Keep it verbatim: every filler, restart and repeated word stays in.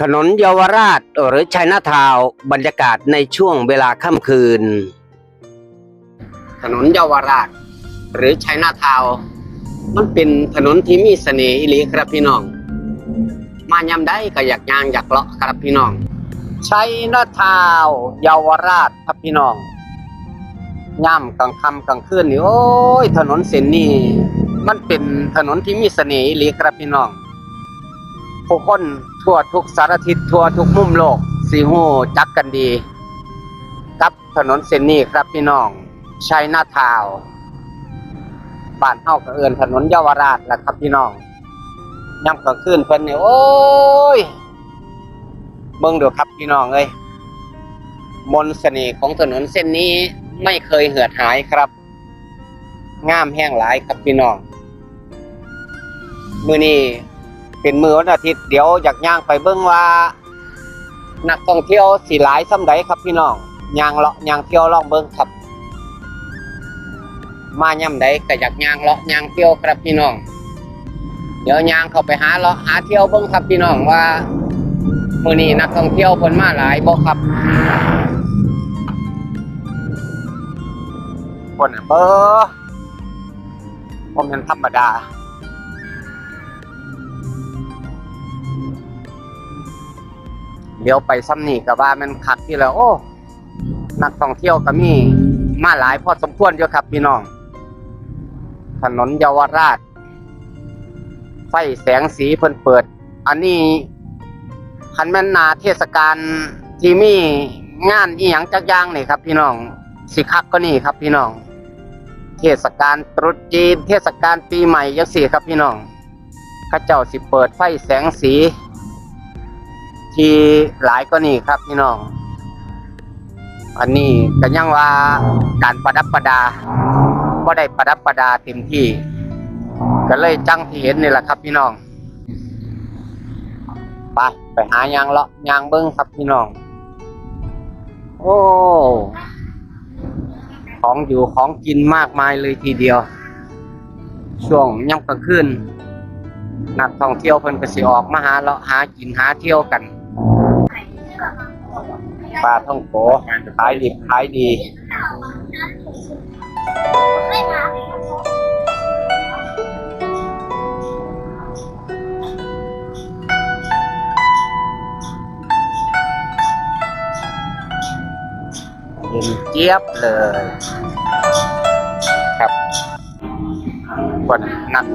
ถนนเยาวราชหรือไชน่าทาวน์ บรรยากาศในช่วงเวลาค่ำคืน ถนนเยาวราชหรือไชน่าทาวน์ มันเป็นถนนที่มีเสน่ห์อีหลีครับพี่น้อง มายามใดก็อยากย่างอยากเลาะครับพี่น้อง ไชน่าทาวน์เยาวราชครับพี่น้อง ยามกลางค่ำกลางคืนนี่ โอ้ย ถนนเส้นนี้ มันเป็นถนนที่มีเสน่ห์อีหลีครับพี่น้อง ผู้คนทั่วทุกสารทิศทั่วทุกมุมโลกสิฮู้จักกันดี กับถนนเส้นนี้ครับพี่น้อง ไชน่าทาวน์ บ้านเฮาก็เอิ้นถนนเยาวราชล่ะครับพี่น้อง ยามกลางคืนเพิ่นนี่ โอ้ย เบิ่งดูครับพี่น้องเอ้ย มนต์เสน่ห์ของถนนเส้นนี้ไม่เคยเหือดหายครับ งามแฮงหลายครับพี่น้อง มื้อนี้เป็นมื้อวันอาทิตย์ เดี๋ยวอยากย่างไปเบิ่งว่า นักท่องเที่ยวสิหลายส่ำใดครับพี่น้อง ย่างเลาะย่างเที่ยวลองเบิ่งครับ มายามใดก็อยากย่างเลาะย่างเที่ยวครับพี่น้อง เดี๋ยวย่างเข้าไปหาเลาะหาเที่ยวเบิ่งครับพี่น้องว่า มื้อนี้นักท่องเที่ยวเพิ่นมาหลายบ่ครับ คนน่ะเบ้อ บ่แม่นธรรมดา เดี๋ยวไปส่ำนี้ก็ว่าแม่นคักอยู่แล้ว โอ้ นักท่องเที่ยวก็มีมาหลายพอสมควรอยู่ครับพี่น้อง ถนนเยาวราช ไฟแสงสีเพิ่นเปิด อันนี้คันแม่นหน้าเทศกาลที่มีงานอีหยังจักอย่างนี่ครับพี่น้อง สิคักกว่านี้ครับพี่น้อง เทศกาลตรุษจีน เทศกาลปีใหม่จังซี้ครับพี่น้อง เขาเจ้าสิเปิดไฟแสงสี ที่หลายกว่านี้ครับพี่น้อง อันนี้ก็ยังว่าการประดับประดา บ่ได้ประดับประดาเต็มที่ ก็เลยจั่งที่เห็นนี่แหละครับพี่น้อง ไป ไปหาย่างเลาะย่างเบิ่งครับพี่น้อง โอ้ ของอยู่ของกินมากมายเลยทีเดียว ช่วงยามกลางคืน นักท่องเที่ยวเพิ่นก็สิออกมาหาเลาะหากินหาเที่ยวกัน ปลาท่องโกขายดิบขายดี เย็นเจี๊ยบเลย ครับ คนนักท่อง